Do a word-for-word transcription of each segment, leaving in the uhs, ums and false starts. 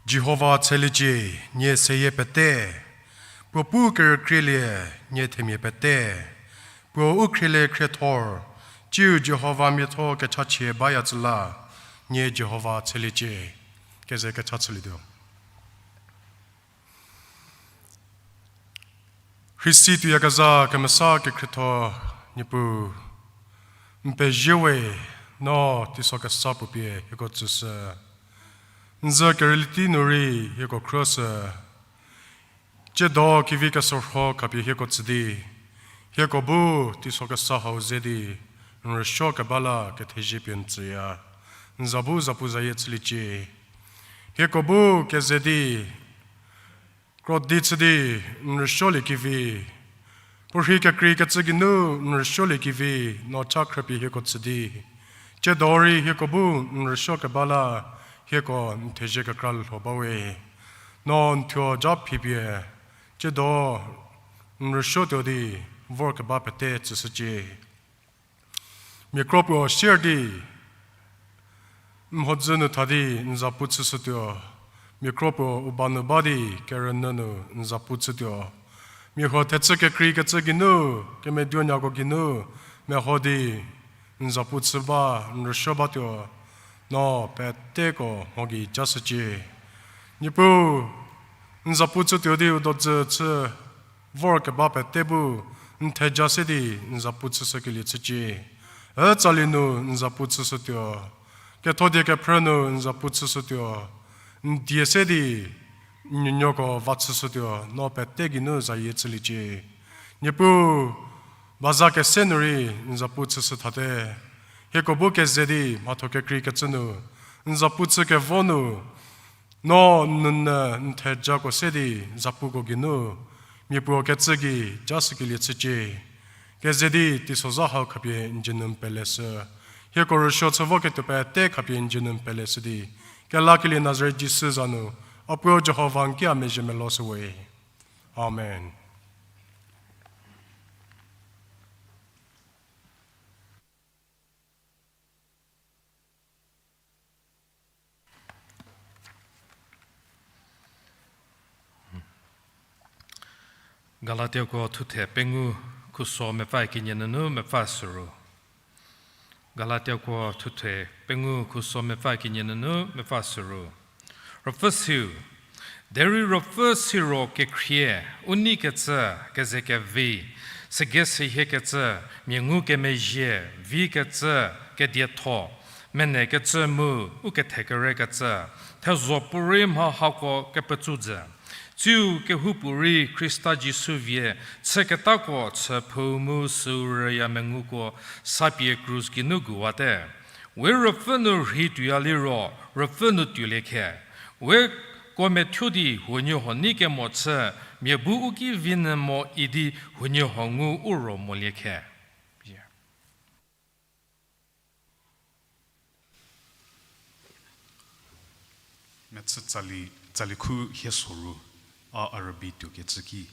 Jihova tsheliecie, nie seyie pete, puo pu kerükrielie, nie themia pete, puo u khriele khriethor, tsiu Jihova miatho kechachie baya tsü la, nie Jihova tsheliecie. Keze kecha chülietuo. Rhisi tuoyakezha kemesa kekhrietho Niepuu, n pezie we, no teiso kesa puo pie hieko tsüshü. N zhü kerüli tei nu rei hieko khruoshü. Tsiedo kevi kesorho khapie hieko tsü di, hieko bu teiso kesa hau ze di n rüsuo keba la kethezie pie n tsüya. N za bu zapuzayie chüliecie. Hieko bu keze di krodi chü di n rüsuoliekevi, puorhi kekreikecü geinu n rüsuoliekevi, no cha khrüpie hieko tsü di, tsiedo rei hieko bu n rüsuo keba la hieko n thezie kekra lho bawe. No n thuo ja phipie, tsiedo n rüsuotuo di vorkeba pete tsüshücie. Mia kro puo sier di n mhodzü nu tha di n zapu chüshütuo. Mia kro puo u ba nu ba di kerünyü nu n zapu chütuo. Mia huo thechü kekreikecü geinu, kemeduonyako geinu meho di n zapu chü ba, n rüsuo batuo. No peteko mho gei jashücie. Niepuu, n zapu chütuo di u dodzü chü vorkeba pete bu n theja se di n zapu chüshükelie chücie. Ütsali nu n zapu chüshütuo. Kethodie kephrü nu n zapu chüshütuo. N die se di n nuonuoko va chüshütuo, no pete geinu zayie chüliecie. Niepuu, baza kese nu rei n zapu chüshü thate. Hieko bu keze di mhatho kekreikecü nu n zapu chü kevo nu, no n nounyü n thejako se di zapuko geinu mia puo kecü gei jashükelie chücie. Keze di teisozha hau khapie n dzie nu n peleshü. Hieko rüsuo chü voketuo pete khapie n dzie nu n peleshü di, kelakelie Nazaret Jisu za nu, a Puo Jihova n ki a mezhie meloshüwe. Amen. Galatiako thuthe pengou, khuso mepfü kenie nunu mepfü suru. Galatiako thuthe pengou, khuso mepfü kenie nunu mepfü suru. Ruopfü siu, derei ruopfü siro kekhrie, u neikecü, kezekevi, sügei sehiekecü, mia ngukemezhie, vikecü, kedietho, menekecü mu u kethekerekecü, thezho puorei mha hako kepetsou jü. Tsiu kehoupuorei Khrista Jisu vie chüketako chüphou mu süu rüya menguko sapie krus geinu guwate. We ruopfü nu rhei tuoya liro ruopfü nu tuolie khe. We kuo methuo di huoniehuo nei kemo chü, mia bu u ki vi nyü mo idi huoniehuo ngu u ro molie khe. Mechü tsali, tsali khu hie soru, a Arabi tuokecü ki.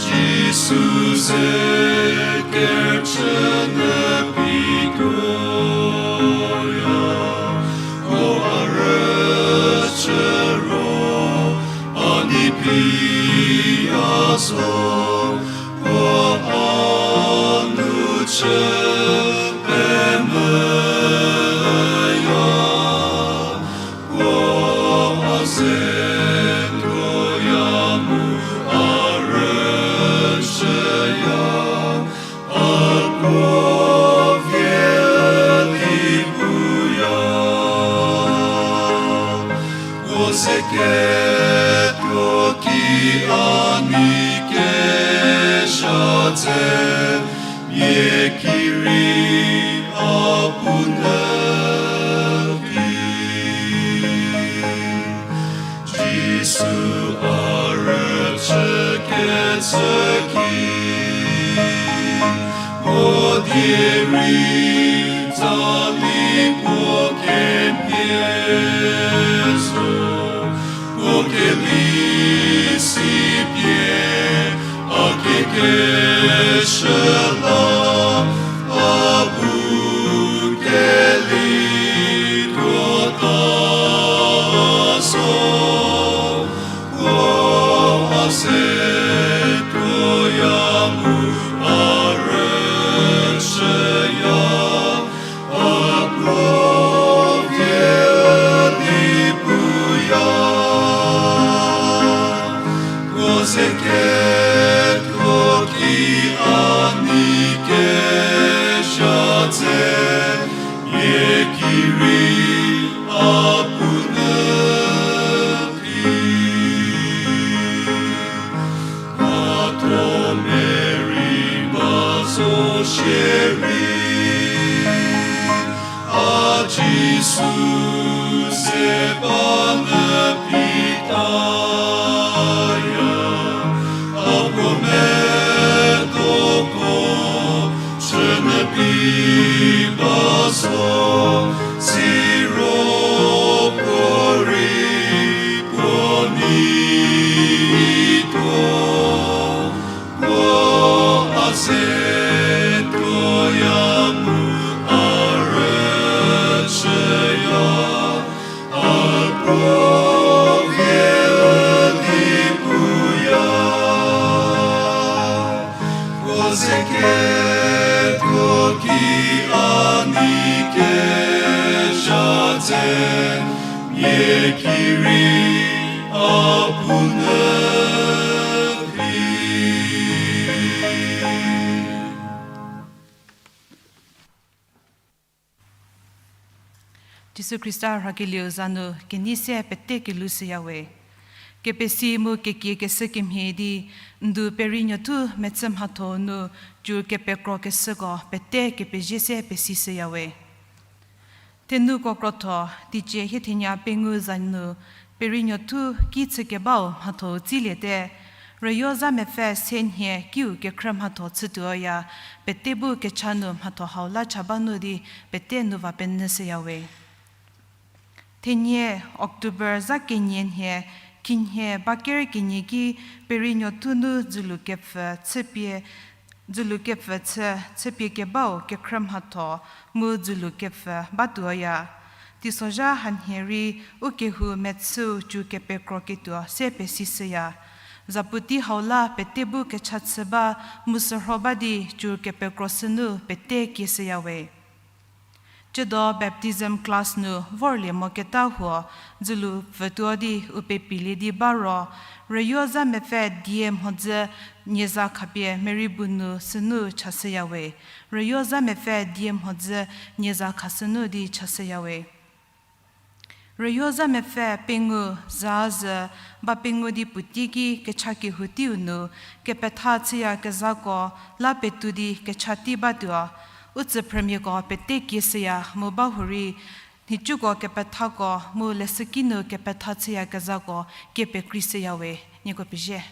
Jisu ze kerüchü nyü pituo ya, o a rüchü ro, a nei pie ya zo, o a nu chü pemvü ya. Puo a ze tuo ya mu a rüchü ya, a puo vie di pu ya. Puo ze ketuo ki a nei kezha tse, mia ki rei a pu nyü ki, Jisu a rüchükecü ki. O die rei tsali puo kemhie zo, puo keli si pie, a kekeshü la, a bu keli tuota zo. Puo a se tuoya mu a rüchüya, a puo vie di puya. Puo ze ketuo ki a nei kesha tse, mia ki rei a puo nyü phi. Mhatho merei ba zo shierei, a Jisu ze ba nyü phi taya, a puo medoko chü nyü phi ba zo, siro puo rei puo nei tuo. Puo a se tuoya mu a rüchüya, a puo vie di puya. Puo ze ketuo ki a nei kesha tse, mia ki rei a puo nyü phi. Jisu Khrista rhakelieu za nu kenei se pete kelou shüyawe. Kepesi mu kekiekeshü kemhie di, ndu pereinuothu mechü mhatho nu cü kepekrokeshüko pete kepezie se pesishüyawe. Thenuko krotho, teicie hie thenie pengou za nu, pereinuothu ki chükebau mhatho-u tsiliete, rüyo zha mepfü se nhie kiu kekhrü mhatho chütuoya, pete bu kecha nu mhatho hau la cha ba nu di pete nu va penyüshüyawe. Thenie October zha kenie nhie, khinhie ba ker kenie ki pereinuothu nu dzülu kepfü chüpie, dzülu kepfü chü, chüpie kebau kekhrü mhatho mu dzülu kepfü batuoya. Teisozha hanhie rei u kehou mechüu cü kepekro ketuo se pesishüya. Zapu tei hau la pete bu kecha chü ba mu sürho ba di cü kepekro sünu pete kieshüyawe. Cüdo baptism class nu vorlie moketa huo dzülu pfütuo di u pepilie di ba ro, rüyo zha mepfü die mhodzü nie za khapie merei bu nu sünu chashüyawe. Rüyo zha mepfü die mhodzü nie za khashünu di chashüyawe. Rüyo zha mepfü pengou za zü ba pengou di puotei ki kecha kehou teiu nu kepetha chüyakezhako la petou di kecha tei batuo. U tsüphrümiako pete kieshüya mu ba hurei, nhicuko kepethako mu leshüki nu kepetha chüyakezhako kie pekreishüyawe. Nieko pezie.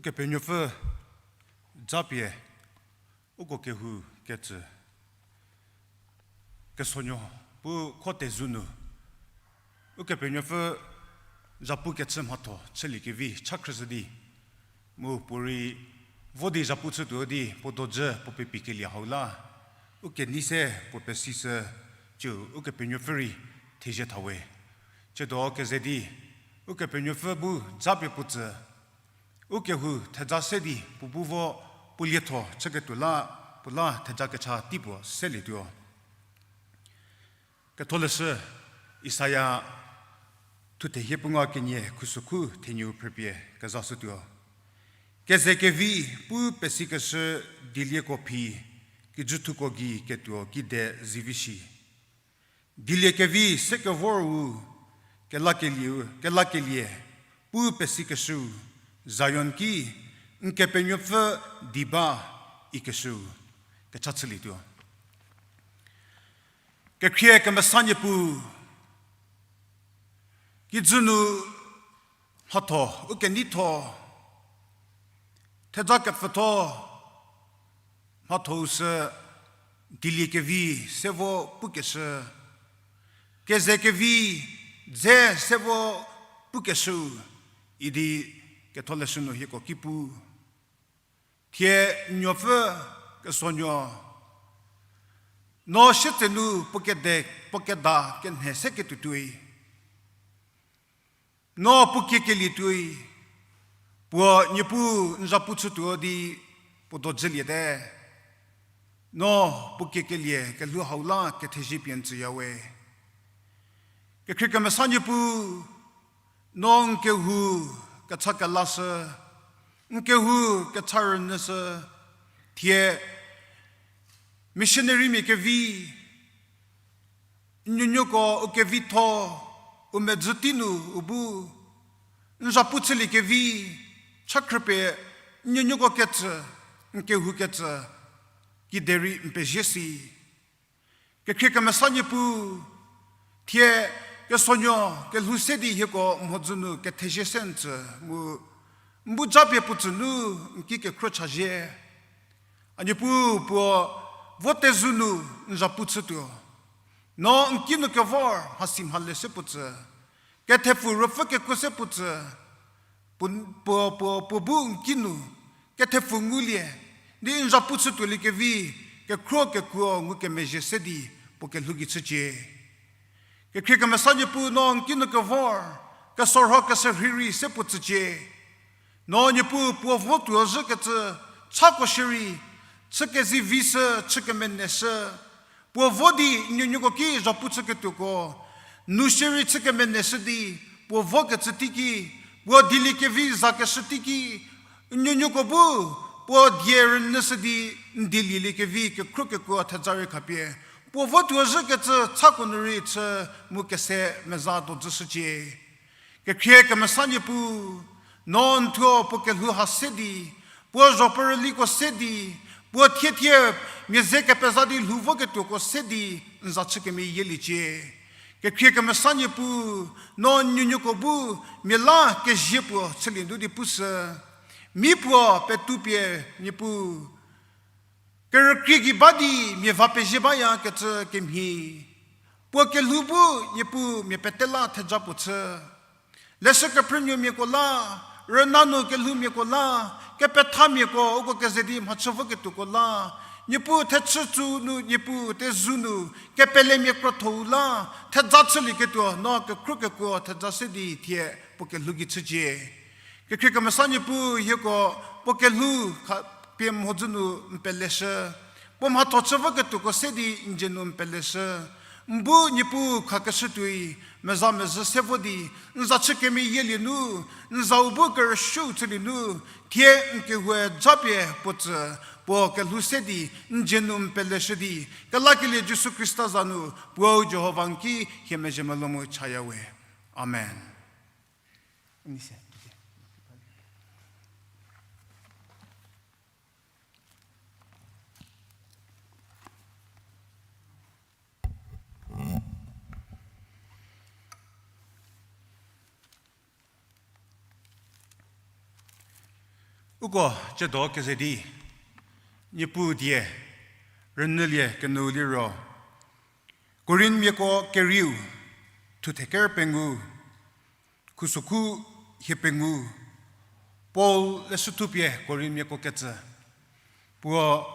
Ukepenuopfü japie uko kehou ketsü kesonuo pu kho tezou nu, Ukepenuopfü zhapu kechü mhatho chüliekevi cha khrüshü di, mu puorei vo di zhapu chütuo di puo dojü puo pepikelie hau la, ukenei se puo pesishü, ciu Ukepenuopfü rei thezie thawe. Tsiedo keze di, Ukepenuopfü bu japie puo tsü, ukehou theja se di puo bu vo puo lietho chüketuo la, puo la theja kecha tei puo selietuo. Ketholeshü Isaia thuthe hie punga kenie khusokhu thenieu phrüpie kezashütuo. Keze kevi pu pesikeshü dilieko phi, kijüthukogei ketuo kide zivi shi. Dilie kevi se kevor ru, kelakelie, kelakelie pu pesikeshüu, Zion ki, n Kepenuopfü di ba ikeshüu, kecha chülietuo. Kekhrie kemesa Niepuu, kijü nu mhatho, ukeneitho, theja kepfütho, mhathou sü dilie kevi se vo pukeshü, keze kevi dze se vo pukeshü, idi ketholeshü nu hieko ki pu. Thie nuopfü kesonuo, no sietsenu puo kede, puo keda kenhe se ketuotuoi. No puo kiekelietuoi, puo Niepuu n zhapu chütuo di puo dojüliete. No puo kiekelie kelhou hau la kethezie pie n tsüyawe. Kekhrie kemesa Niepuu, no n kehou kecha kelashü, n kehou kecha rünyüshü, thie missionarymia kevi, n nuonuoko u kevitho, u medzü tei nu u bu n zhapu chülie kevi, cha khrüpie n nuonuoko ketsü, n kehou ketsü, kiderei n pezie si. Kekhrie kemesa Niepuu, thie kesonuo kelhou se di hieko mhodzü nu kethezie se n tsü mu, n bu japie puo tsü nu n ki kekhro chazhie. A Niepuu puo vo tezou nu n zhapu chütuo. No n ki nu kevor mhasi mhale se puo tsü, kethepfu ruopfü kekuo se puo tsü, puo, puo, puo, puo bu n ki nu kethepfu ngulie, di n zhapu chütuoliekevi, kekhro kekuo ngukemezhie se di puo kelhou gei chücie. Kekhrie kemesa Niepuu no n ki nu kevor, kesorho keserhei rei se puo tsücie. No Niepuu puo vo tuo zhükecü, chako shierei, chü kezivi shü, chü kemeneshü, puo vo di n nuonuoko ki zhapu chüketuoko, nu shierei chü kemeneshü di, puo vokecü teiki, puo dieliekevi zakeshü teiki, n nuonuoko bu, puo die rünyüshü di, n dielieliekevi kekhro kekuo theja rei khapie, puo vo tuo zhükecü chako nu rei chü mu kese meza dojüshücie. Kekhrie kemesa Niepuu, no n thuo puo kelhou ha se di, puo zho perüliko se di, puo thiethie mia ze kepeza di lhou voketuoko se di, n za chü kemeyieliecie. Kekhrie kemesa Niepuu, no n nuonuoko bu mia la kezie puo chülie nu di pushü. Mi puo petupie Niepuu, kerükrie gei ba di mia va pezie bayakecü kemhie, puo kelhou bu Niepuu mia pete la theja puo chü. Leshü kephrünuomiako la, rüna nu kelhoumiako la, kepethamiako uko keze di mhachü voketuoko la, Niepuu thechü tsu nu, Niepuu tezou nu, kepelemia krotho-u la, theja chülieketuo no kekhro kekuo theja se di thie puo kelhou gei chücie. Kekhrie kemesa Niepuu hieko puo kelhou khapie mhodzü nu n peleshü. Puo mhatho chü voketuoko se di n dzie nu n peleshü. N bu Niepuu khakeshü tuoi, meza mezhü se vo di, n za chü kemeyielie nu, n zau bu kerüshüu chülie nu, thie n kehoue japie puo tsü, puo kelhou se di, n dzie nu n peleshü di, kelakelie Jisu Khrista za nu, puou Jihova n ki hie mezhie melou mu chayawe. Amen. Uko tsiedo keze di, Niepuu die rünyülie kenu liro, Korinthmiako kerieu, thuthe ker pengou, khusokhu hie pengou, Paul leshü thupie Korinthmiako ketsü. Puo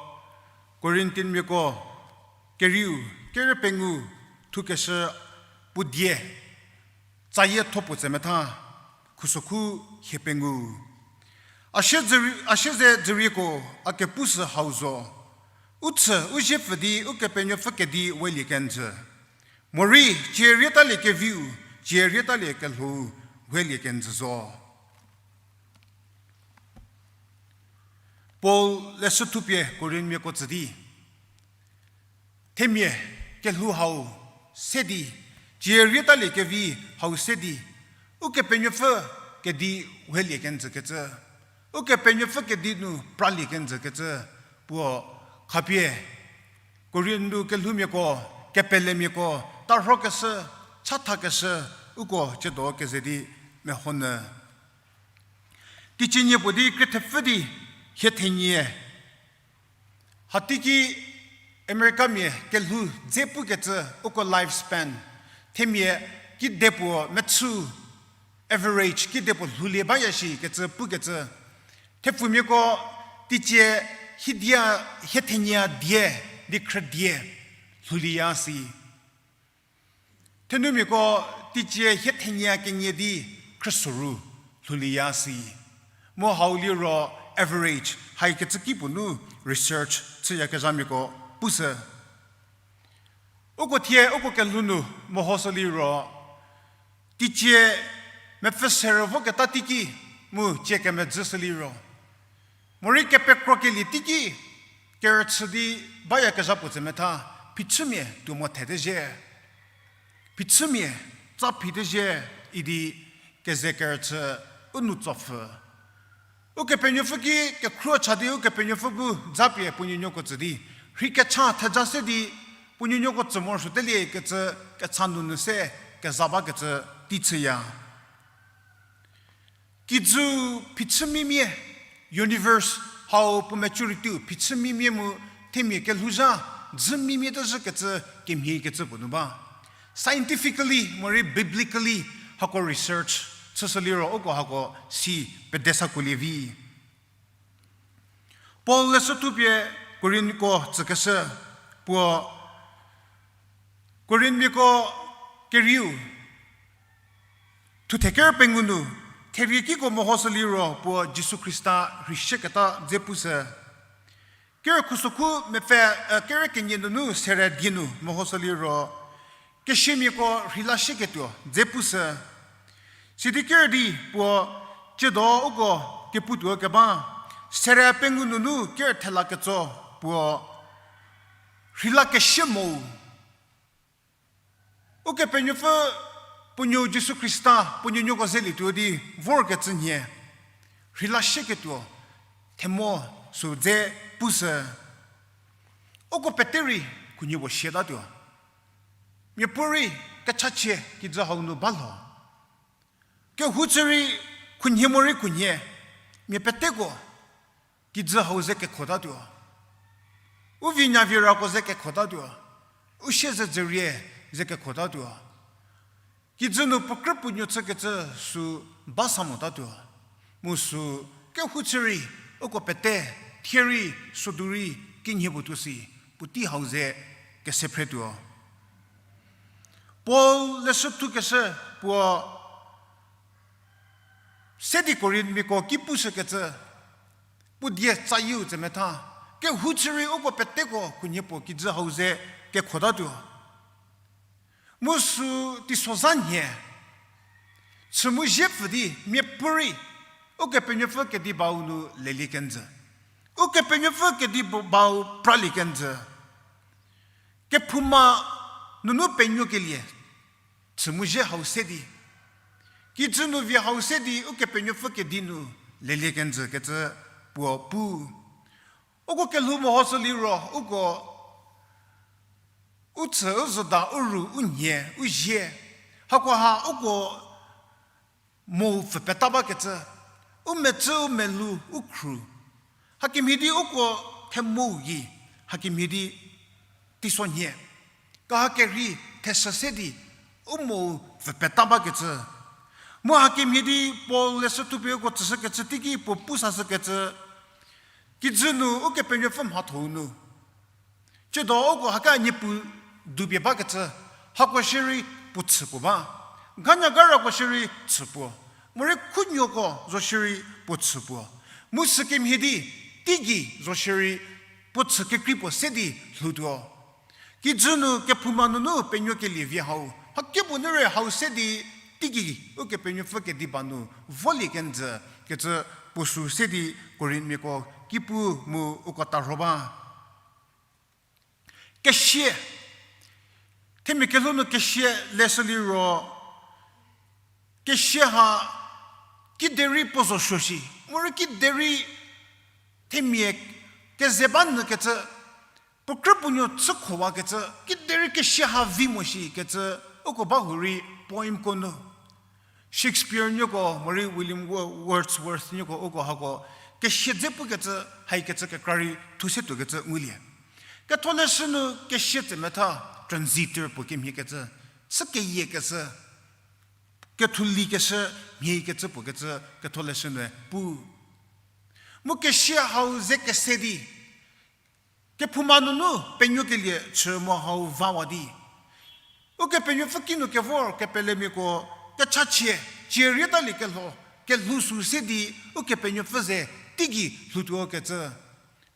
Korinthmiako kerieu, ker pengou, thukeshü puo die, tsayie thuo puo tse metha, khusokhu hie pengou. A shie ze, a shie ze dzürieko, a kepushü hau zo. U chü, u zie pfü di, Ukepenuopfü kedi welie kenjü. Morei, cie rietalie keviu, cie rietalie kelhou, welie kenjü zo. Paul leshü thupie Korinthmiako tsü di, themia kelhou hau se di, cie rietalie kevi hau se di, Ukepenuopfü kedi welie kenjü kecü, Ukepenuopfü kedi nu pralie kenjü kecü, puo khapie Korinth nu kelhoumiako, kepelemiako, tarhokeshü, chathakeshü, uko tsiedo keze di mehonyü. Teicie nie puo di krie thepfü di hie thenie. Hateiki Americamia kelhou dze pukecü uko lifespan, themia kidepuo mechü, average kidepuo lhoulie baya shi kecü pukecü. Thepfumiako teicie hie dia, hie thenie die di khrüdie lhoulieya si. Thenumiako teicie hie thenie kenie di khrüsoru lhoulieya si. Mu hau liro average, haikecü ki puo nu research chüyakezhamiako pushü. Uko thie uko kelhou nu mehoshü liro, teicie mepfü serü voketa teiki mu cie kemedzüshü liro, morei kepekrokelie teiki kerüchü di bayakezha puo tse metha, phichümia tuo mo thete zhie. Phichümia tsa phite zhie idi keze kerüchü u nu tsopfü. Ukepenuopfü ki kekhruo cha di Ukepenuopfü bu zapie puo nuonuoko tsü di, rhei kecha theja se di puo nuonuoko tsü morosuotelie kecü kecha nunu se keza bakecü tei chüya. Kijü phichü mimie, universe hau puo maturity phichü mimie mu themia kelhouzha dzü mimie tezhü kecü kemhie kecü puo nu ba. Scientifically morei biblically hako research chüshü liro uko hako si pede sakuolie vi. Paul leshü thupie Korinthko tsükeshü puo Korinthmiako kerieu, thuthe ker pengou nu, therie kiko mehoshü liro puo Jisu Khrista rheishüketa dze pushü. Ker khusokhu mepfü, eh, ker kenie nunu sere die nu mehoshü liro, keshümiako rheila shüketuo dze pushü. Sidi ker di puo tsiedo uko keputuo keba, sere pengou nunu ker thela ketso puo rheila keshü mo. Ukepenuopfü puo nuo Jisu Khrista puo nuonuoko zelietuo di vorkecü nhie, rheila shüketuo themo sü dze pushü. Uko pete rei khunhie puo siatatuo. Miapuorei kechachie kijü hau nu ba lho. Kehouchü rei khunhie morei khunhie, mia peteko kijü hau ze kekhotatuo. U vi nya vi rako ze kekhotatuo. U siezedzürie ze kekhotatuo. Kijü nu puo krü puo nuo chükecü sü ba sa motatuo. Mu sü kehouchü rei uko pete thie rei sodu rei kinhie puo tuo si puotei hau ze kese phretuo. Paul leshü thukeshü puo se di Korinthmiako ki pushükecü, puo die tsayieu tse metha, kehouchü rei uko peteko khunhie puo kijü hau ze kekhotatuo. Mu sü teisozha nhie, chü mu zie pfü di miapuorei Ukepenuopfü kedi bau nu lelie kenjü. Ukepenuopfü kedi bau pralie kenjü. Kephouma nunu penuokelie, chü mu zie hau se di, kijü nu vi hau se di Ukepenuopfü kedi nu lelie kenjü kecü puo pu. Uko kelhou mehoshü liro, uko u chü, u züda, u ru, u nhie, u zie. Hakoha uko mu pfü peta bakecü, U metsü, u melou, u khru. Hakemhie di uko themou gei, hakemhie di teisonhie. Kaha kerhei thesü se di, u mou pfü peta bakecü. Mu hakemhie di Paul leshü thupie uko tsüshükecü teiki puo pu sashükecü. Kijü nu Ukepenuopfü mhathou nu. Tsiedo uko haka niepu dupie bakecü, hako shierei puo chü puo ba. Ganya garako shierei chü puo. Morei khunuoko zo shierei puo chü puo. Mu sükemhie di, teigei zo shierei puo chü kekrei puo se di lhoutuo. Kijü nu kephouma nunu penuokelie vie hau. Hakepuo nu rei hau se di teigei Ukepenuopfü kediba nu volie kenjü kecü puo sü se di Korinthmiako ki pu mu uko tarho ba. Kesia. Themia kelhou nu kesia leshü liro, kesia ha kiderei puo zo suo shi, morei kiderei themia keze ba nyü kecü, puo krü puo nuo chükho wakecü, kiderei kesia ha vi mo shi kecü, uko ba hurei poemko nu. Shakespeare nuoko, morei William Wo-, Wordsworth nuoko, uko hako kesia dze pukecü, haikecü kekra rei thu se tuokecü ngulie. Ketholeshü nu kesia tse metha transitor puo kemhie kecü, sü keyiekeshü, kethoulikeshü, mhiekecü puo kecü, Ketholeshü nu pu. Mu kesia hau ze kese di, kephouma nunu penuokelie chü mo hau vawa di. Ukepenuopfü kinu kevor kepelemiako kechachie, cie rietalie kelho, kelhou sü se di, Ukepenuopfü ze teigei lhoutuo kecü.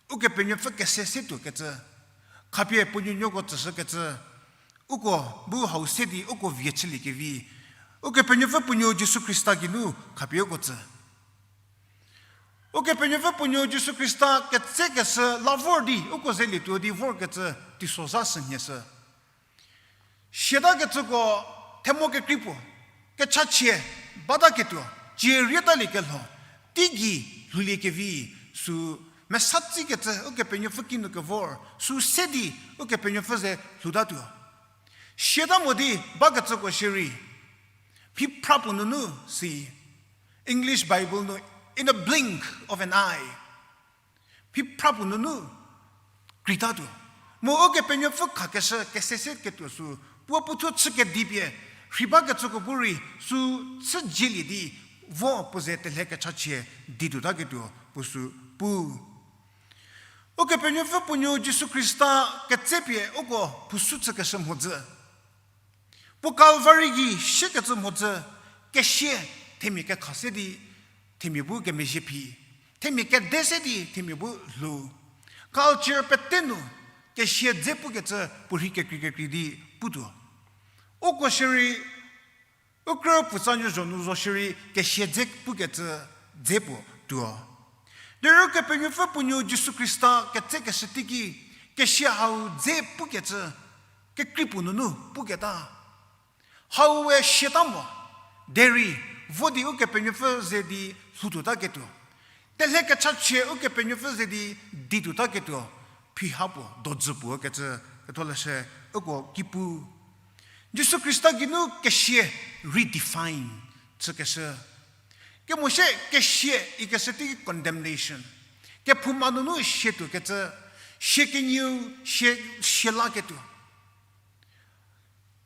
Ukepenuopfü kese se tuokecü. Khapie puo nuonuoko tsüshükecü. Uko bu hau se di uko vie chüliekevi. Ukepenuopfü puo nuo Jisu Khrista geinu khapie uko tsü. Ukepenuopfü puo nuo Jisu Khrista ketsekeshü la vor di uko zelietuo di vorkecü teisozha sünhie shü. Sietakecüko themo kekrei puo, kechachie, bataketuo, cie rietalie kelho, teigei lhouliekevi sü mesatsikecü Ukepenuopfü kinu kevor sü se di Ukepenuopfü ze lhoutatuo. Sieta mo di bakecüko shierei, mhi phra puo nunu si, English Bible nu, in a blink of an eye. Mhi phra puo nunu kreitatuo. Mu Ukepenuopfü khakeshü kese se ketuo sü, puo puothuo chü kedipie, rhei bakecüko bu rei sü chü jielie di, vo puo ze telhe kechachie di tuotaketuo puo sü pu. Ukepenuopfü puo nuo Jisu Khrista ketsepie uko phusu chükeshü mhodzü. Puo Calvary gei siekecü mhodzü, kesia themia kekha se di, themia bu kemezhie phi, themia kede se di, themia bu lhou. Culture pete nu, kesia dze pukecü puorhi kekrei kekrei di putuo. Uko shierei, u krü pfutsa nuo zho nu zo shierei kesia dze pukecü dze puo tuo. Derei Ukepenuopfü puo nuo Jisu Khrista ketsekeshü teiki, kesia hau dze pukecü, kekrei puo nunu puketa. Hau we siata mo, derei, vo di Ukepenuopfü ze di lhoutuotaketuo. Telhe kechachie Ukepenuopfü ze di di tuotaketuo, phi ha puo, dojü puo kecü, Ketholeshü, uko ki pu. Jisu Khrista geinu kesia redefine chükeshü. Kemo sie kesia ikeshü teiki condemnation. Kephouma nunu sia tuokecü, sia kenieu, sia, sia laketuo.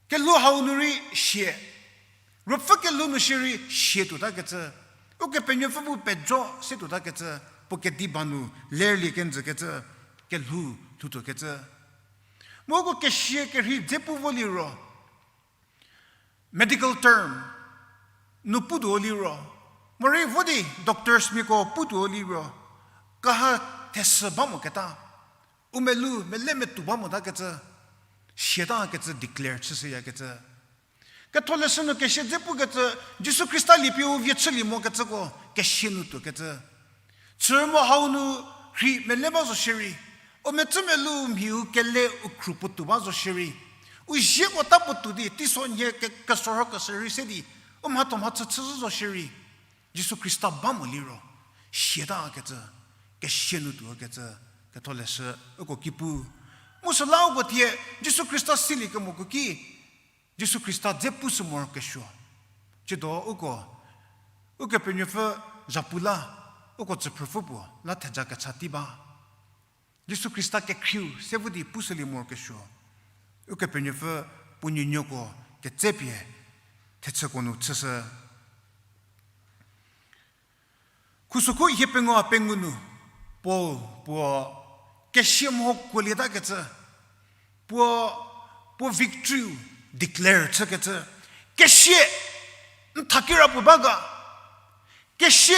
Kelhou hau nu rei sia. Ruopfü kelhou nu shierei sia tuotakecü. Ukepenuopfü bu pejo se tuotakecü. Puo kediba nu lerlie kenjükecü. Kelhou lhoutuokecü. Mu uko kesia kerhei dze pu vo liro, medical term nu putuo liro, morei vo di doctors miako putuo liro, kaha thesü ba moketa, u melou mele metou ba motakecü, siatakecü declare chüshüyakecü. Ketholeshü nu kesia dze pukecü, Jisu Khrista liepie u vie chülie mokecüko kesia nu tuokecü. Chü mo hau nu rhei mele ba zo shierei, u metsü melou mhiu kele u khru puotou ba zo shierei, u zieko ta puotou di teisonhie ke-, kesorho keshü rei se di, u mhatho mhachü chüzhü zo shierei, Jisu Khrista ba mo liro, siatakecü, kesia nu tuokecü, Ketholeshü uko ki pu. Mu süla uko thie, Jisu Khrista siliekemoko ki, Jisu Khrista dze pushü morokesuo. Tsiedo uko, Ukepenuopfü zhapu la, uko tsüphrüpfü puo la theja kecha tei ba. Jisu Khrista kekhrieu se vo di pushülie morokesuo, Ukepenuopfü puo nuonuoko ketsepie thechüko nu chüshü. Khusokhu hiepengou pengou nu, Paul puo kesia mho kuolietakecü, puo, puo victory declare chükecü, kesia n thakira puo ba ga, kesia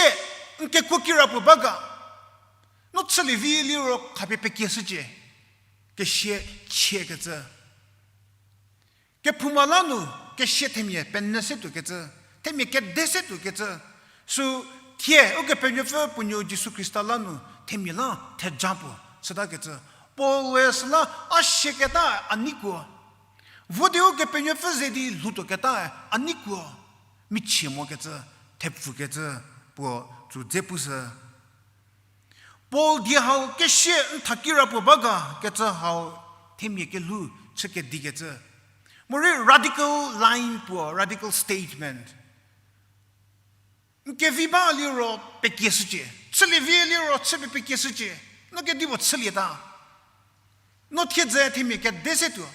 n kekuo kira puo ba ga, no chülie vi liro khapie pekieshücie, kesia chiekecü. Kephouma la nu kesia themia penyü se tuokecü, themia kede se tuokecü, sü thie Ukepenuopfü puo nuou Jisu Khrista la nu themia la theja puo chütakecü. Paul-e süla a siaketa a neikuo, vo di Ukepenuopfü ze di lhoutuoketa a neikuo, michie mokecü, thepfükecü puo tsü dze pushü. Paul die hau kesia n thakira puo ba ga kecü hau themia kelhou chü kedikecü. Morei radical line puo, radical statement. N kevi ba liro pekieshücie, chülie vi liro chüpie pekieshücie, no kedipuo chülieta. No thiedze themia kede se tuo,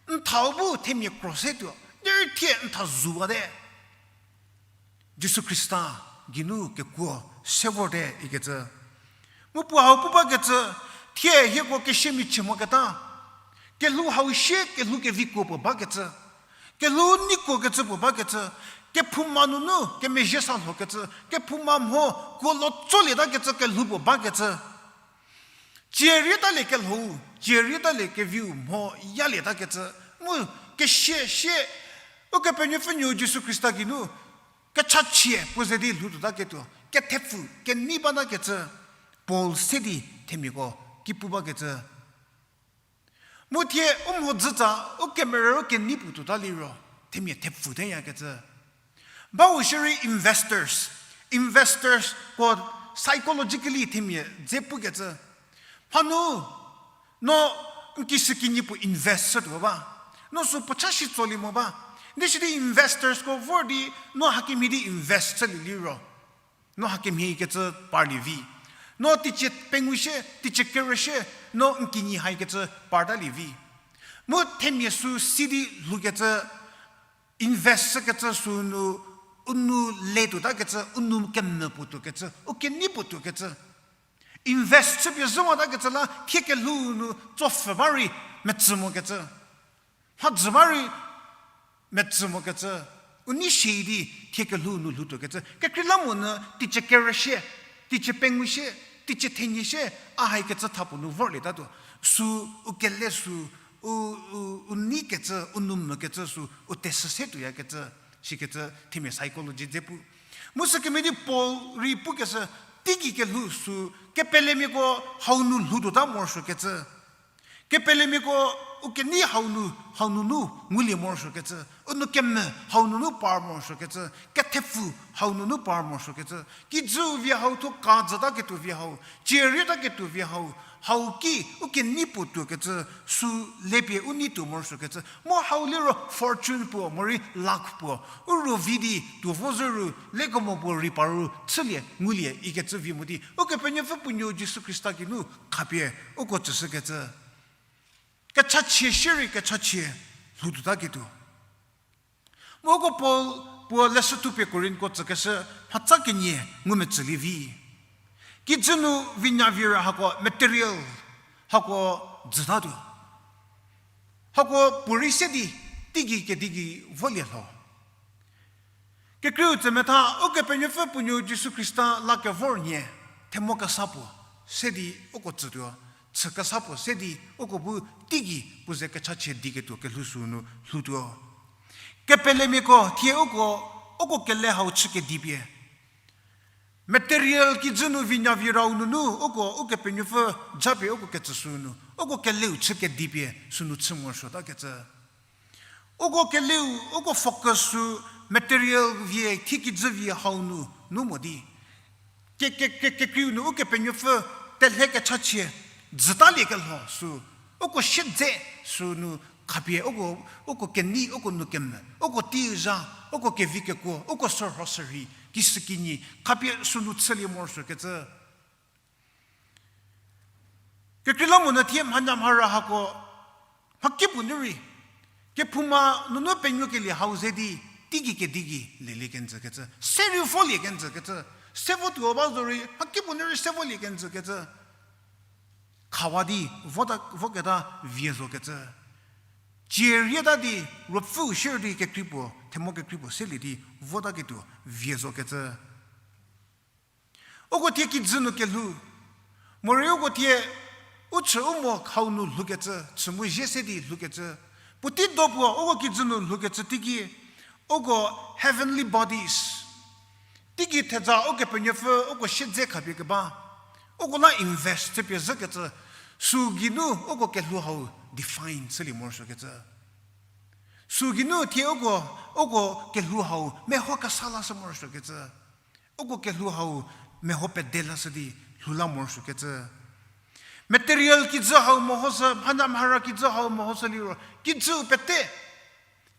n thau bu themia kro se tuo, derei thie n tha zuwate. Jisu Khrista geinu kekuo se vorte ikecü. Mu puo hau pu bakecü, thie hieko kesia michie moketa, kelhou hau sie kelhou kevikuo puo bakecü, kelhou neikuokecü puo bakecü, kephouma nunu kemezhie sa lhokecü, kephouma mho kuo lo tsolietakecü kelhou puo bakecü. Cie rietalie kelhou, cie rietalie keviu mho yalietakecü, mu kesia sie, Ukepenuopfü nuou Jisu Khrista geinu kechachie puo ze di lhoutuotaketuo, kethepfu kenei batakecü, Paul se di themiako ki pu bakecü. Mu thie u mhodzütsa, u kemerü u kenei puo tuota liro, themia thepfu teyakecü. Bau shierei investors, investors ko psychologically themia dze pukecü. Mhanu, no n kishükinyi puo invest chütuo ba. No sü puo cha shi tsolie mo ba. Di sidi investors ko vor di no hakemhie di invest chülie liro, no hakemhie kecü parlie vi. No teicie pengou shie, teicie kerü shie, no n kinyi haikecü partalie vi. Mu themia sü sidi lhoukecü, invest chükecü sünu, u nou le tuotakecü, u nou kemvü puo tuokecü, u kenei puo tuokecü. Invest chüpie zhü motakecü la thie kelhou nu tsopfhü ba rei metsü mokecü, mhadzü ba rei metsü mokecü, u nei shie di thie kelhou nu lhoutuokecü. Kekreilamonyü teicie kerü shie, teicie pengou shie, teicie thenyi shie, a haikecü tha puo nu vorlietatuo. Sü u kele sü, u, u, u neikecü, u nou mvükecü sü, u tesü se tuoyakecü, shikecü themia psychology dze pu. Mu sükemhie di Paul rei pukeshü, teigei kelhou sü, kepelemiako hau nu lhoutuota morosuokecü. Kepelemiako u kenei hau nu, hau nunu ngulie morosuokecü. U nou kemvü hau nunu par morosuokecü. Kethepfu hau nunu par morosuokecü. Kijüu vie hau thuo kajütaketuo vie hau, cierietaketuo vie hau, hau ki u kenei puo tuokecü, sü lepie u nei tuo morosuokecü. Mu hau liro fortune puo, morei luck puo, u ro vi di tuo vo zhü ru, lekemo puo rei paru chülie, ngulie ikecü vi mo di, Ukepenuopfü puo nuou Jisu Khrista geinu khapie uko tsüshükecü. Kechachie shierei kechachie lhoutuotaketuo. Mu uko Paul puo leshü thupie Korinthko tsükeshü mhatsa kenie ngumetsülie vi. Kijü nu vinyavira hako material, hako jütatuo. Hako puorei se di, teigei kedi gei volie lho. Kekreiu tsemetha, Ukepenuopfü puo nuou Jisu Khrista la kevor nhie, themo kesa puo se di uko tsütuo, chü kesa puo se di uko bu teigei puo ze kechachie diketuo kelhou sünu lhoutuo. Kepelemiako thie uko, uko kele hau chü kedipie, material kijü nu vinyavirau nunu uko Ukepenuopfü japie uko ketsü sünu, uko keleu chü kedipie sünu chü morosuotakecü. Uko keleu, uko focus sü material vie, thie kijü vie hau nu, nu mo di. Ke, ke, ke, kekreiu nu Ukepenuopfü telhe kechachie, jütaliekelho sü, uko siedze sünu, Khapie uko, uko kenei, uko nu keme, uko tei zha, uko kevi kekuo, uko sürho sürhei, kishükinyi, khapie sünu chülie morosuokecü. Kekreilamonyü thie mhanyamhara hako, mhakipuo nu rei, kephouma nunu penuokelie hau ze di, teigei kedi gei lelie kenjükecü, se rei volie kenjükecü, se votuo ba zorei, mhakipuo nu rei se volie kenjükecü. Khawa di, vota, voketa vie zokecü. Cie rieta di, ruopfüu shierei di kekrei puo, themo kekrei puo selie di, votaketuo vie zokecü. Uko thie kijü nu kelhou. Morei uko thie u chü u mo hau nu lhoukecü, chü mu zie se di lhoukecü. Puotei do puo uko kijü nu lhoukecü teiki, uko heavenly bodies. Teigei theja Ukepenuopfü uko siedze khapie keba. Uko la invest chüpie zhükecü. Sü geinu uko kelhou hau define chülie morosuokecü. Sü geinu thie uko, uko kelhou hau meho kesa lashü morosuokecü. Uko kelhou hau meho pede lashü di lhou la morosuokecü. Material kijü hau mehoshü, mhanyamhara kijü hau mehoshü liro, kijüu pete.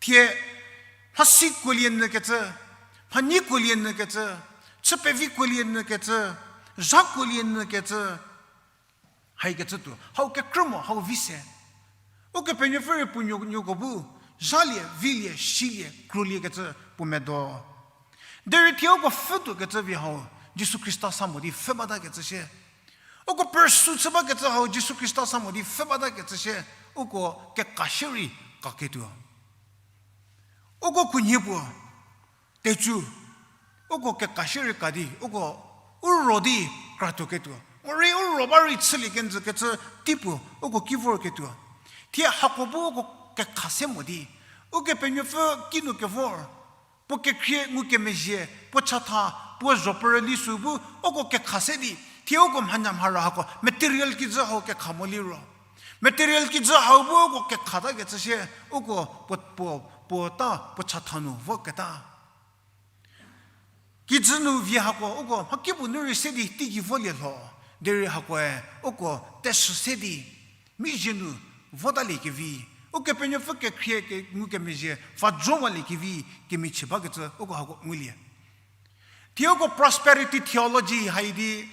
Thie, mhasi kuolie nyükecü, mhanyi kuolie nyükecü, chü pevi kuolie nyükecü, zha kuolie nyükecü, haikecü tuo, hau kekrü mo, hau vi se. Ukepenuopfü rei puo nuo, nuoko bu, zhalie, vilie, silie, kroliekecü puo medo. Derei thie uko pfhütuokecü vi hau, Jisu Khrista sa mo di pfhü batakecü shie. Uko pursue chü bakecü hau, Jisu Khrista sa mo di pfhü batakecü shie, uko kekashü rei kaketuo. Uko khunhie puo, tecu, uko kekashü rei ka di, uko u ro di kratuoketuo. Morei u ro ba rei chülie kenjükecü tei puo, uko ki vorketuo. Thie hako bu uko kekha se mo di, Ukepenuopfü kinu kevor, puo kekhrie ngukemezhie, puo chatha, puo zho perüli sü bu, uko kekha se di, thie uko mhanyamhara hako, material kijü hau kekha mo liro. Material kijü hau bu uko kekhatakecü shie, uko puo, puo, puo ta, puo chatha nu voketa. Kijü nu vie hako, uko mhakipuo nu rei se di teigei volie lho, derei hakoe, uko teshü se di, mizhie nu votaliekevi, Ukepenuopfü kekhrie ke ngukemezhie, va jowaliekevi, kemichie bakecü, uko hako ngulie. Thie uko prosperity theology hai di,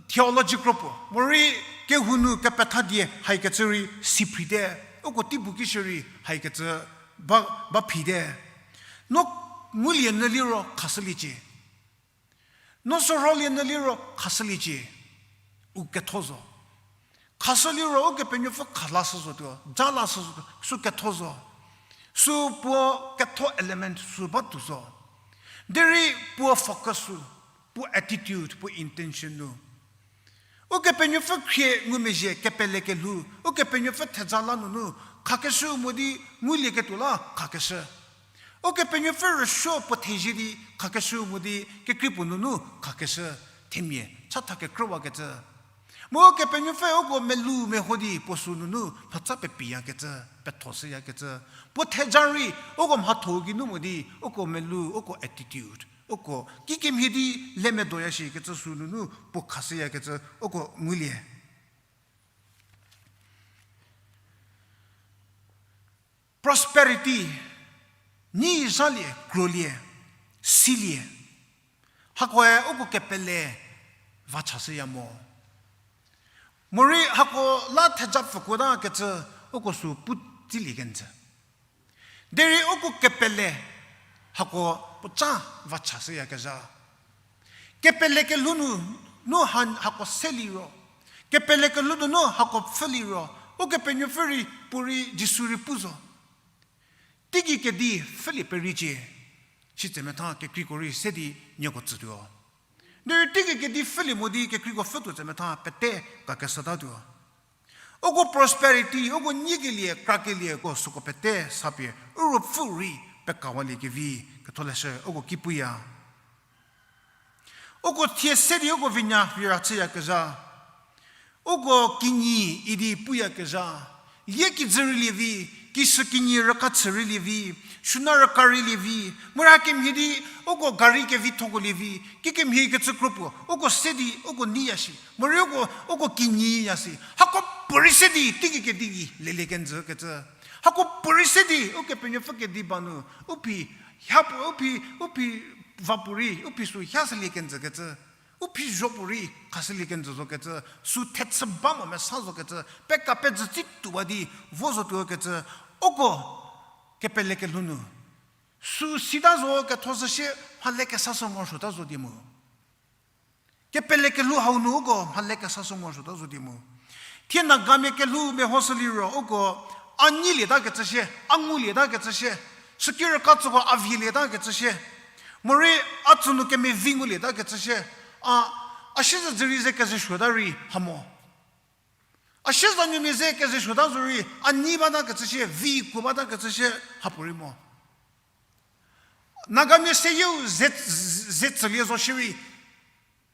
theology kropuo. Morei kehou nu kepetha die haikecü rei si phite. Uko tei bu ki shierei haikecü ba, ba phite. No ngulie nyü liro khashüliecie. No sürholie nyü liro khashüliecie. U ketho zo. Khashü liro Ukepenuopfü khalashü zotuo, jalashü zotuo, sü ketho zo. Sü puo ketho element sü batuo zo. Derei puo focus sü, puo attitude, puo intention nu. Ukepenuopfü khrie ngumezhie kepele kelhou, Ukepenuopfü theja la nunu, khakeshü mo di ngulieketuo la khakeshü. Ukepenuopfü rüsuo puo thezie di khakeshü mo di kekrei puo nunu khakeshü, themia chatha kekrüwakecü. Mu Ukepenuopfü uko melou meho di puo sü nunu mhatsa pepiyakecü, pethoshüyakecü. Puo theja rei uko mhatho geinu mo di uko melou, uko attitude, uko kikemhie di le medoya shikecü sü nunu puo khashüyakecü uko ngulie. Prosperity, nyi zhalie, krolie, silie. Hakoe uko kepele va chashüya mo. Morei hako la theja pfükuotakecü uko sü pu tsilie kenjü. Derei uko kepele hako puoca va chashüyakezha. Kepele kelhou nu, nu ha, hako se liro. Kepele kelhou nunu hako pfhü liro. Ukepenuopfü rei puorei Jisu rei pu zo. Teigei kedi pfhülie periecie. Sitse metha kekreiko rei se di nieko tsütuo. Derei teigei kedi pfhülie mo di kekreiko pfhütuo tse metha pete kakeshütatuo. Uko prosperity, uko nyikelie, krakelieko süko pete sapie, u ruopfü rei pekawalie kevi, ketholeshü uko ki puya. Uko thie se di uko vinya vira chüyakezha. Uko kinyi idi puyakezha. Lie kijü rülie vi, kishükinyi rüka chü rülie vi, shüna rüka rülie vi, mura kemhie di uko gari kevithoko lie vi, kikemhie kecü kropuo, uko se di uko neiya shi, morei uko, uko kinyiya shi. Hako puorei se di teigei kedi gei lelie kenjü kecü. Hako puorei se di Ukepenuopfü kedi ba nu, u phi, ha pu, u phi, u phi va puorei, u phi sü ha selie kenjü kecü. U phi zho puorei khashülie kenjü zo kecü, sü thechü ba mo mesa zo kecü, peka pejü tsi tuowa di, vo zotuo kecü, uko kepele kelhou nu. Sü sita zo ketho zhü shie, mhale kesa sü morosuota zo di mu. Kepele kelhou hau nu uko mhale kesa sü morosuota zo di mu. Thie Nagamia kelhou mehoshü liro uko a nyilieta kecü shie, a ngulieta kecü shie, süki rüka tsüko a vielieta kecü shie. Morei a tsü nu kemevi ngulieta kecü shie. A, a siezedzürie ze kezesuota rei ha mo. A siezanuomia ze kezesuota zo rei, a nyi bata kecü shie, vi kuo bata kecü shie, ha puorei mo. Nagamia seyieu ze, ze tsülie zo shierei,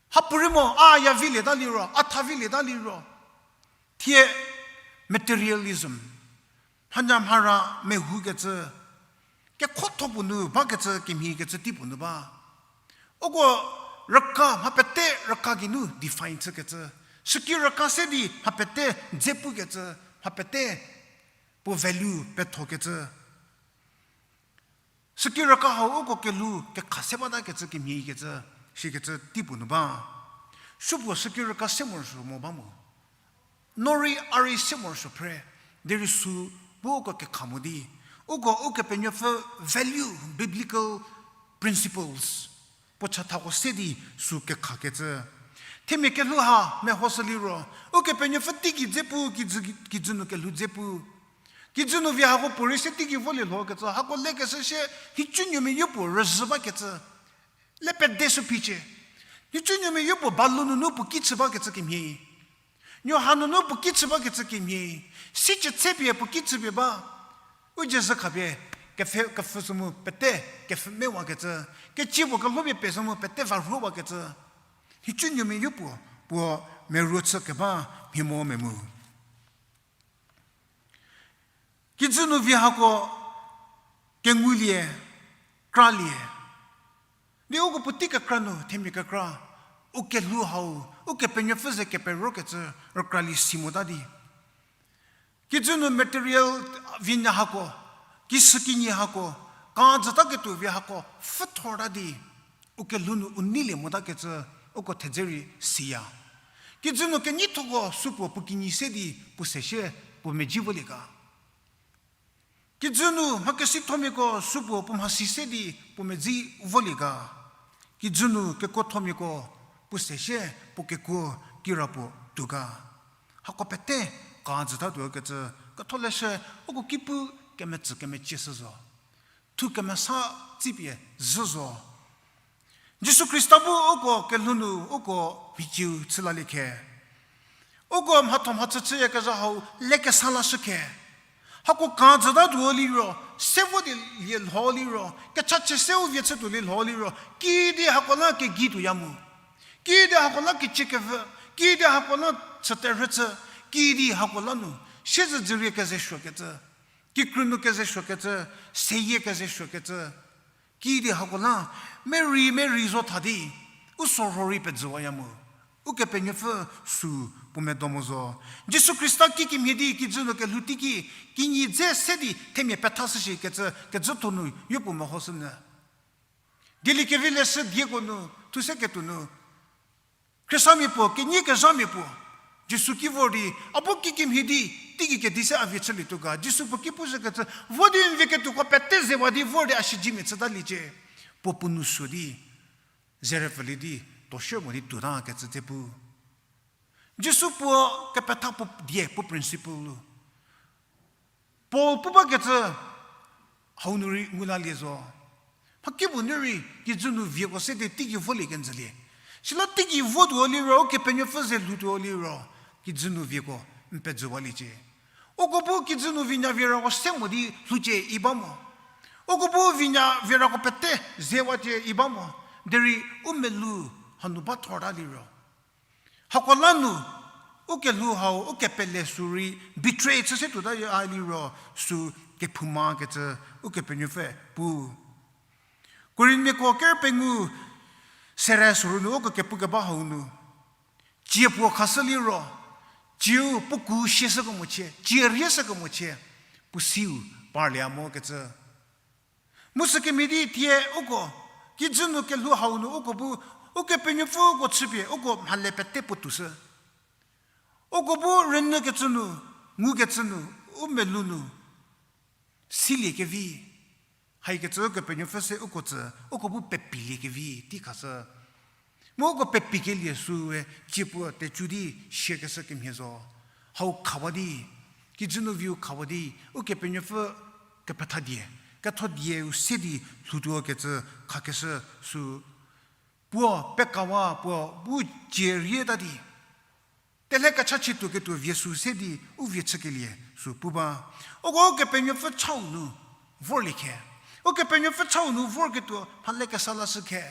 ha puorei mo, a ya vilieta liro, a tha vilieta liro. Thie materialism, mhanya mhara mehoukecü, kekhotho puo nu bakecü kemhie kecü tei puo nu ba. Uko rüka mha pete rüka geinu define chükecü. Süki rüka se di mha pete dze pukecü, mha pete puo value pethokecü. Süki rüka hau uko kelhou kekha se batakecü kemhie kecü, shikecü tei puo nu ba. Supuo süki rüka se morosuo mo ba mo. No rei a rei se morosuo phre, derei sü bu uko kekha mo di. Uko Ukepenuopfü value, biblical principles puo chathako se di sü kekhakecü. Themia kelhou ha mehoshü liro, Ukepenuopfü teigei dze pu, kijü, kijü nu kelhou dze pu. Kijü nu vie hako puorei se teigei volie lho kecü, hako lekeshü shie, nhicunuomia yopuo rüzhü bakecü. Le pede sü phicie. Nhicunuomia yopuo balu nunu puo ki chü bakecü kemhie. Nuoha nunu puo ki chü bakecü kemhie. Sicie chüpie puo ki chüpie ba. U dzie zhü khapie, kepfhü, kepfhü sü mu pete, kepfhü mewakecü. Kecie puo kelhopie pe sü mu pete varhuowakecü. Nhicunuomia yopuo, puo meruo chü keba mhie mo memu. Kijü nu vie hako kengulie, kralie. Di uko puotei kekra nu, themia kekra, u kelhou hau, Ukepenuopfü ze keperokecü, rükralie si mota di. Kijü nu material vinya hako, kishükinyi hako, kajütaketuo vie hako, pfhüthorta di, u kelhou nu u neilie motakecü, uko thedze rei siya. Kijü nu kenyithoko supuo puo kinyi se di puo se shie puo medzi volie ga. Kijü nu mhakesithomiako supuo puo mhasi se di puo medzi volie ga. Kijü nu kekuothomiako puo se shie puo kekuo kirapuo tuo ga. Hako pete kajütatuo kecü, ketholeshü uko ki pu kemetsü kemecieshü zo. Thu kemesa tsipie zhü zo. Jisu Khrista bu uko kelhou nu uko mhiciu chülalie khe. Uko mhatho mhachü chüyakezha hau lekesa lashü khe. Hako kajütatuo liro, se vo di lie lho liro, kechachie se u vie chütuo lie lho liro, kidi hako la kegei tuoya mu. Kidi hako la kecie kevü, kidi hako la chüterhü chü, kidi hako la nu, siezedzürie kezesuokecü, kikrü nu kezesuokecü, seyie kezesuokecü, kidi hako la, merei merei zo tha di, u sorho rei pejüwaya mu. Ukepenuopfü sü puo medo mo zo. Jisu Khrista kikemhie di kijü nu kelhou teiki, kinyi dze se di themia pethashü shikecü, kejütho nu yopuo mehoshünyü. Dieliekevi leshü dieko nu, thu se ketuo nu. Khristamia puo, kenyi kezhamia puo. Jisu ki vor di, a bu kikemhie di, teigei kedi se a vie chülietuo ga. Jisu puo ki pushükecü, vo di n vie ketuoko pete zewa di vor di a siedzemia chütaliecie. Puo puo nou suo di, zerepfülie di, toshü mo di tuotakecü dze pu. Jisu puo kepetha puo die, puo principle lu. Paul pu bakecü hau nu rei ngu lalie zo. Mhakipuo nu rei kijü nu vieko se di teigei volie kenjülie. Sila teigei votuo liro, Ukepenuopfü ze lhoutuo liro, kijü nu vieko n pejüwaliecie. Uko bu kijü nu vinya vierako se mo di lhoucie i ba mo. Uko bu vinya vierako pete zewacie i ba mo. Derei u melou hanu ba thorta liro, hako la nu, u kelhou hau, u kepele sü rei betray chü se tuota a liro, sü kephouma kecü, Ukepenuopfü pu. Korinthmiako ker pengou sere süru nu uko kepu keba hau nu, tsie puo khashü liro, Ciu puo ku sieshü kemochie, cie rieshü kemochie, puo siu parlie mokecü. Mu sükemhie di thie uko, kijü nu kelhou hau nu uko bu, Ukepenuopfü uko chüpie, uko mhale pete puo toushü. Uko bu rünyükecü nu, ngukecü nu, u melou nu, siliekevi. Haikecü Ukepenuopfü se uko tsü, uko bu pepiliekevi, tei khashü. Mu uko pepikelie süe, cie puo tecu di siakeshü kemhie zo. Hau khawa di, kijü nu viu khawa di, Ukepenuopfü kepethadie, kethodie u se di lhoutuo kecü khakeshü sü. Puo pekawa puo bu cie rieta di. Telhe kechachie tuo ketuo vie sü se di u vie chükelie sü pu ba. Uko Ukepenuopfü chau nu vorlie khe. Ukepenuopfü chau nu vorketuo mhale kesa lashü khe.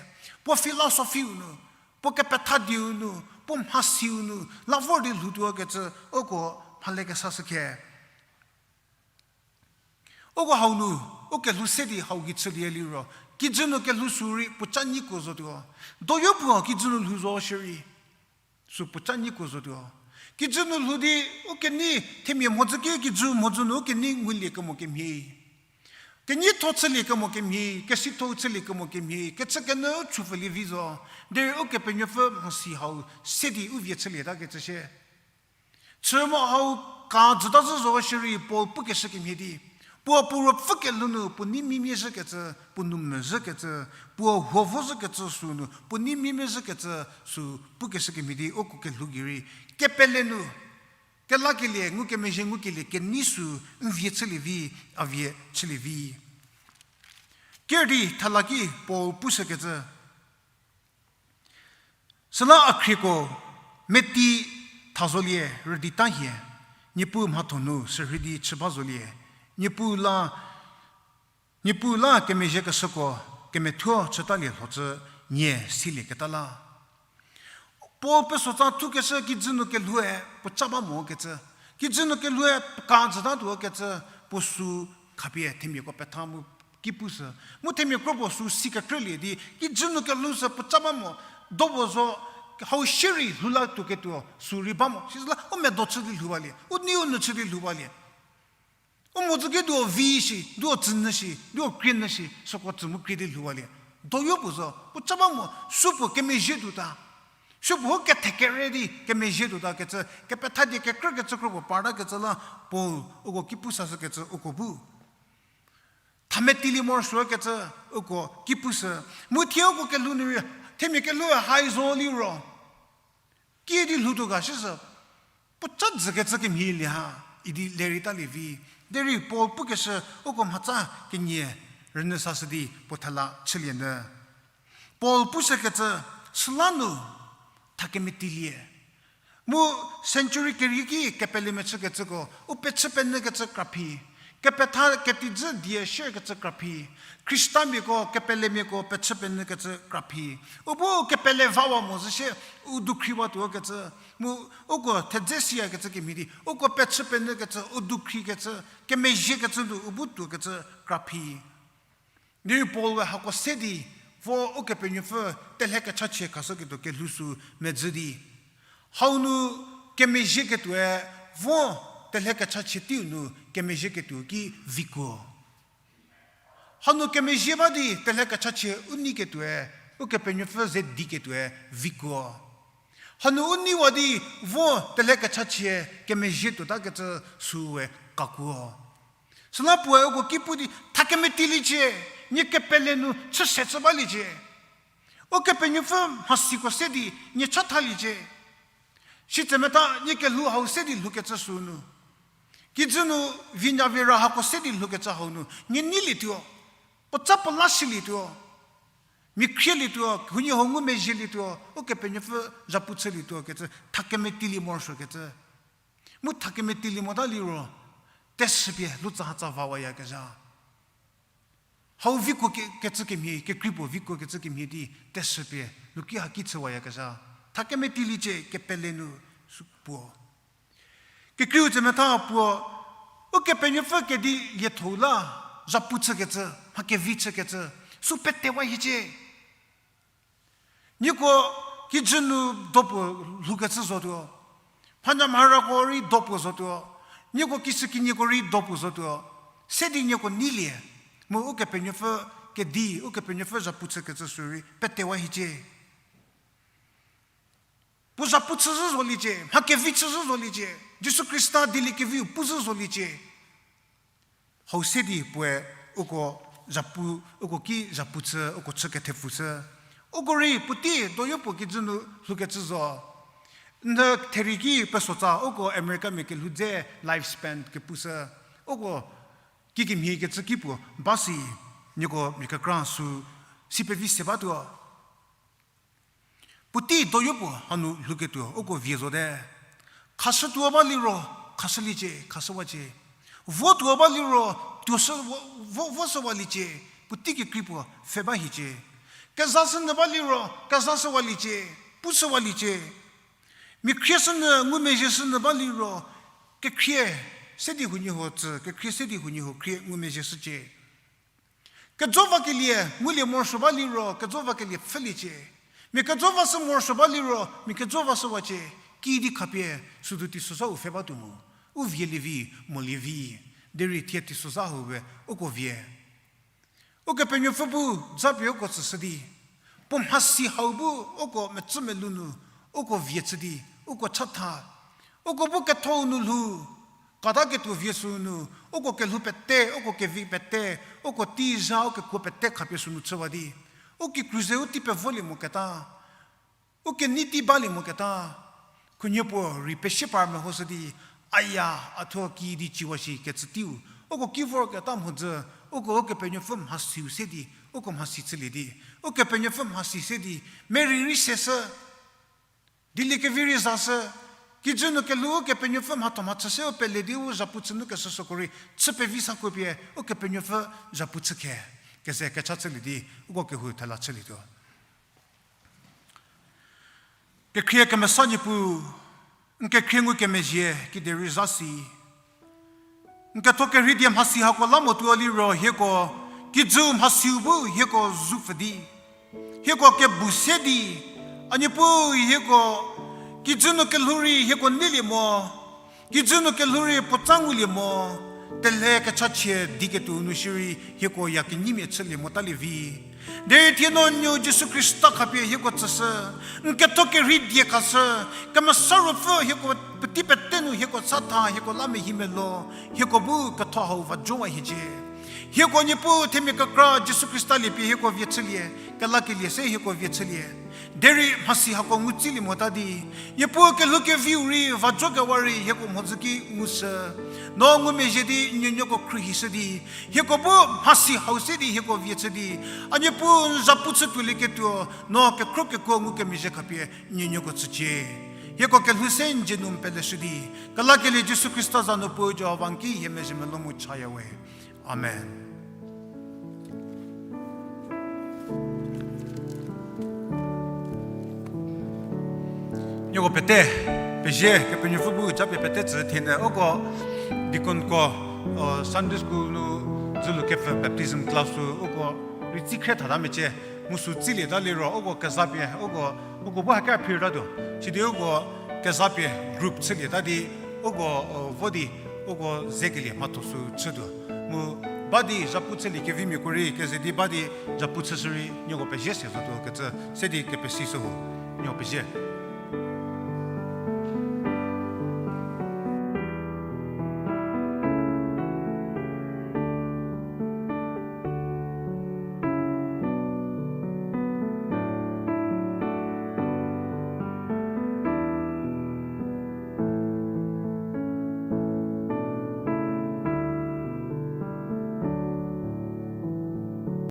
Puo philosophy-u nu, puo kepethadieu nu, puo mhasiu nu, la vor di lhoutuo kecü uko mhale kesashü khe. Uko hau nu, u kelhou se di hau gei chülie liro, kijü nu kelhou sü rei puoca nyiko zotuo. Doyo puo kijü nu lhou zo shierei, sü puoca nyiko zotuo. Kijü nu lhou di, u kenei themia mhodzü ki kijü mhodzü nu u kenei ngulie kemo kemhie. Keneitho chülie kemo kemhie, kesitho chülie kemo kemhie, kechükenyü u chupfülie vi zo. Derei Ukepenuopfü mhasi hau se di u vie chülieta kecü shie. Chü mo hau ka jüta zhü zo shierei Paul pukeshü kemhie di. Puo puo ruopfü kelhou nu puo nei mimie zhükecü, puo nou mezhükecü, puo huo vo zhükecü sü nu puo nei mimie zhükecü sü pukeshü kemhie di uko kelhou gei rei. Kepele nu, kelakelie, ngukemezhie ngukelie, kenei sü n vie chülie vi, a vie chülie vi. Ker di thela ki Paul pushükecü. Süla a khrieko, meti tha zolie rüdita hie, Niepuu mhatho nu sürhei di chü ba zolie, Niepuu la, Niepuu la kemezhiekeshüko, kemethuo chütalie lhotsü nie silieketa la. Paul pesotsa thukeshü kijü nu kelhoue puoca ba mokecü, kijü nu kelhoue ka jüta tuokecü, puo sü khapie themiako petha mu ki pushü. Mu themia kro puo sü si kekrülie di, kijü nu kelhou sü puoca ba mo, do puo zo, hau shierei lhou la tuoketuo sü rei ba mo. Sizüla u medo chü di lhou balie, u nei u nyü chü di lhou balie. U mhodzü ki duo vi shi, duo tsünyü shi, duo krienyü shi, süko tsü mu krie di lhou balie. Doyo puo zo, puoca ba mo, supuo kemezhie tuota. Supuo u kethekere di kemezhie tuota kecü, kepetha die kekrükecü kro puo partakecü la, Paul uko ki pusashükecü uko bu. Thametilie morosuokecü uko ki pushü. Mu thie uko kelhou nu rei, themia kelhou hai zo liro. Kiüdi lhoutuo ga shishü, puoca jükecü kemhielie ha, idi lerei talie vi. Derei Paul pukeshü uko mhatsa kenie rünyü sashü di puo thela chülie nyü. Paul pushükecü, süla nu, thakemetilie. Mu century kerieki kepelemia chükecüko, u pechü penyükecü kraphi. Kepetha ketijü die shierkecü kraphi. Khristamiako, kepelemiako pechü penyükecü kraphi. U bu kepele vawa mo zhü shie, u dukhriwatuokecü. Mu uko thedze siyakecü kemhie di, uko pechü penyükecü, u dukhrikecü, kemezhiekecü nu u bu tuokecü kraphi. Derei Paul-e hako se di, vo Ukepenuopfü telhe kechachie khashüketuo kelhou sü medzü di. Hau nu kemezhieketuoe, vo telhe kechachie teiu nu kemezhieketuo ki vikuo. Hanu kemezhie ba di telhe kechachie u neiketuoe, Ukepenuopfü ze diketuoe vikuo. Hanu u neiwa di vo telhe kechachie kemezhie tuotakecü süe kakuo. Süla puoe uko ki pu di, thakemetieliecie, nie kepele nu chüse chü baliecie. Ukepenuopfü mhasiko se di nie chathaliecie. Sitse meta nie kelhou hau se di lhoukecü sünu. Kijü nu vinya vira hako se di lhoukecü hau nu, nie neilietuo. Puoca puo la silietuo. Mia khrielietuo, huoniehuo ngumezhielietuo, Ukepenuopfü zhapu chülietuo kecü, thakemetilie morosuokecü. Mu thakemetilie mota liro, teshüpie lutsahatsa vawayakezha. Hau vikuo ke-, kecü kemhie, kekrei puo vikuo kecü kemhie di, teshüpie luki haki chüwayakezha. Thakemetieliecie kepele nu sü puo. Kekreiu tsemetha puo, Ukepenuopfü kedi lietho la, zhapu chükecü, mha kevi chükecü, sü petewa hiecie. Nieko kijü nu dopuo lhoukecü zotuo. Mhanyamharako rei do puo zotuo. Nieko kishükinyiko rei do puo zotuo. Se di nieko neilie. Mu Ukepenuopfü kedi, Ukepenuopfü zhapu chükecü sü rei petewa hiecie. Puo zhapu chü zhü zoliecie, mha kevi chü zhü zoliecie, Jisu Khrista dieliekeviu pu zhü zoliecie. Hau se di puoe uko zhapu, uko ki zhapu chü, uko chü kethepfu chü. Uko rei puotei doyo puo kijü nu lhoukecü zo. N theri ki pesotsa uko Americamia kelhou dze lifespan kepushü. Uko kikemhie kecü ki puo ba si, nieko mia kekra sü si pevi se batuo. Puotei doyo puo hanu lhouketuo uko vie zote. Khashütuo ba liro, khashüliecie, khashüwacie. Votuo ba liro, tuoshü, vo, vo, voshüwaliecie, puotei kekrei puo pfhe ba hiecie. Kezashünyü ba liro, kezashüwaliecie, pushüwaliecie. Mia khrieshünyü ngumezhieshünyü ba liro, kekhrie se di huoniehuo tsü, kekhrie se di huoniehuo khrie ngumezhieshücie. Kejo vakelie ngulie morosuo ba liro, kejo vakelie pfhüliecie. Mia kejo vashü morosuo ba liro, mia kejo vashüwacie, kidi khapie, südu teisozhau pfhe batuo mu. U vielievi, molievi, derei thie teisozha hau we, uko vie. Ukepenuopfü bu, japie uko tsüshü di. Puo mhasi hau bu, uko mecü melou nu, uko vie chü di, uko chatha. Uko bu ketho-u nu lhou, kata ketuo vie sünu, uko kelhou pete, uko kevi pete, uko tei zha, uko kekuo pete khapie sünu chüwa di. U kikru ze u tei pevolie moketa. U kenei tei balie moketa. Khunhie puo rei pesie par mehoshü di, aya, a thuo kidi ciwa shi kecü teiu. Uko ki vorketa mhodzü, uko Ukepenuopfü mhasiu se di, uko mhasi chülie di. Ukepenuopfü mhasi se di, merei rei seshü. Dieliekevi rei zashü, kijü nu kelhou Ukepenuopfü mhatho mhachü se u pele di u zhapu chü nu keshüshüko rei, chü pevi sako pie Ukepenuopfü zhapu chü khe, keze kecha chülie di, uko kehou thela chülietuo. Kekhrie kemesa Niepuu, n kekhrie ngukemezhie kiderei zha si. N ketho kerhei die mhasi hako la motuo liro hieko, kijü mhasiu bu hieko zupfü di. Hieko kebu se di, a Niepuu hieko, kijü nu kelhou rei hieko neilie mo, kijü nu kelhou rei puotsa ngulie mo, telhe kechachie di ketuo nu shierei hieko ya kenyimia chülie motalie vi. Derei thie no nuo Jisu Khrista khapie hieko tsüshü, n ketho kerhei die khashü, Kemesa Ruopfü hieko puotei pete nu hieko chatha, hieko la mehi melo, hieko bu ketho hau va jowa hiecie. Hieko Niepuu themia kekra Jisu Khrista liepie hieko vie chülie, kelakelie se hieko vie chülie. Derei mhasi hako ngutsilie mota di, Niepuu kelhou keviu rei va jokewa rei hieko mhodzü ki ngushü. No ngumezhie di nuonuoko khruohishü di, hieko bu mhasi hau se di hieko vie chü di, a Niepuu n zhapu chü tuolieketuo, no kekhro kekuo ngukemezhie khapie nuonuoko tsücie. Hieko kelhou se n dzie nu n peleshü di, kelakelie Jisu Khrista za nu Puo Jihova n ki hie mezhie melou mu chaya we. Amen. Nieko pete, pezie, Kepenuopfü bu japie pete tsü thiene, uko deaconko, Sunday school nu dzülu kepfü baptism class-u, uko rei tsi khrie thata mecie, mu sü tsilieta liro, uko kezapie, uko, uko bu hakia phirtatuo, sidi uko kezapie group chülieta di, uko, vo di, uko zekelie mhatho sü chütuo. Mu ba di zhapu chülie kevimiako rei keze di ba di zhapu chüshü rei nieko pezie se zotuo kecü se di kepesi shü ho, nieko pezie.